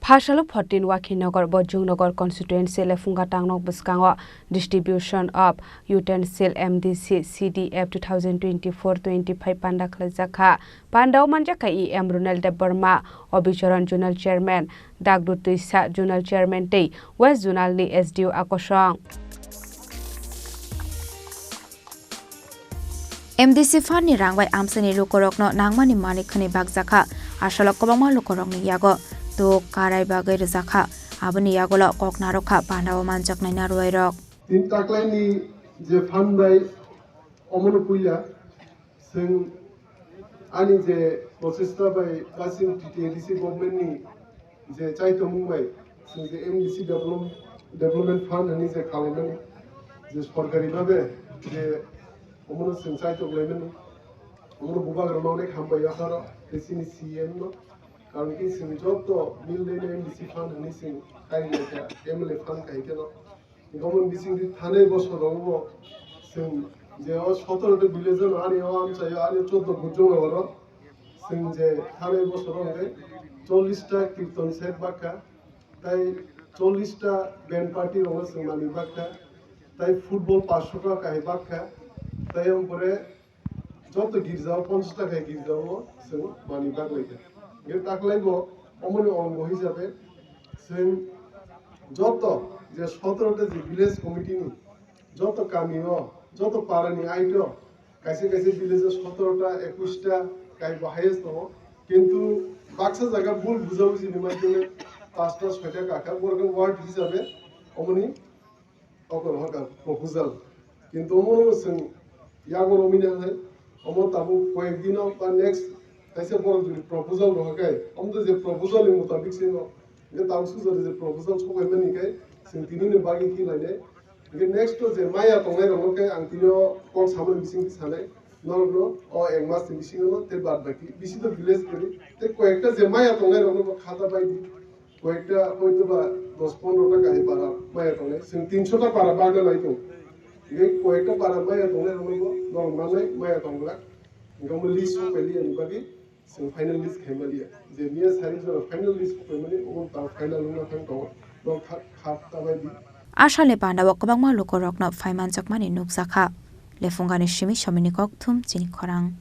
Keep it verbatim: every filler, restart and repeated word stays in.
Phasalo fourteen Wakhinagar Bojongnagar constituency Lephunga Tangnok bwskango distribution of utensil M D C C D F two thousand twenty-four twenty-five panda khlaijak kha. Pandao manjak kha E M Runel Debbarma, Obicharan Zonal Chairman, Dagdu Twisa Zonal Chairman tei West Zonal ni S D O Akosong. M D C fund ni rang bai amchaini lukurokno nangmani manwi khwnwi bakjakha. Asalo kwbangma lukurokni yago tuk karai bagwi rwjakha. Aboni yagulo kok narwkha pandao manjaknai narwuairok. Tin taklaini je fund bai omono puila chwng ani je prochesta bai basing T T A D C government ni je chaitomung bai, chwng je M D C develop-, development fund hwnwi je khlaimani, je sorkari bhabe je omono chwng chaitok laimani, omono bubagrano onek hambai yapharo, tei chini C M no, karon khe chwng joto mil dei no M D C fund hwnwi chwng kai lai kha, M L A fund kai khe no. Gomon bising di thanai bosor rogo chwng je o sotoro ta village no ani o amchai o ani choddo bujong rogo chwng je thanai bosor rogo chollish ta kirton set bakha, tai chollish ta band party rogo chwng mani bakha, tai football paanch sho ta kai bakha, tai ampore joto girja o ponchash ta kai girja o chwng mani baglai kha. Ge taklai bo omoni ongo hisabe chwng joto je sotoro ta je village committee ni joto kami o, joto para ni aito, kaisa kaisa village o sotoro ta, ekush ta, kai bo highest tongo. Kintu baksa jaga bul bujabuji ni madhyome pasta soita kakha, borok ward hisabe omoni okor hoka proposal. Kintu omoni chwng yago romina hai, omo tabuk koyek dino ba next kaisa borok jodi proposal rohor khe, omo to je proposal ni mutabik se no, je tabuk sujari je proposal sokaimani khe, chwng tini ni bagwi khe lainai. Hingke next to je maya tongnai rokno khe ang tini o kok samani bising khe sanai, norokno o ek mas ni bisingo no tei bad baki bisi to village khe tei koyekta je maya tongnai rokno bo khata bai di, koyekta hoito ba dos pondro ta kahai para maya tongnai, chwng tinsho ta para bagna nai tong, hingke koyekta para maya tongnai rokno bo norok manai maya tong glak, hingke omo list sok pai liya ni bagwi. Chwng final list khaima liya. Je miya sari jora final list khaimani, omo ta final wngna thang tongo. Nok kha, kha ta bai di. Asale pandao kwbangma lukurokno phaimanjakmani nukjakha. Lephungani simi somini kokthum chini khorang.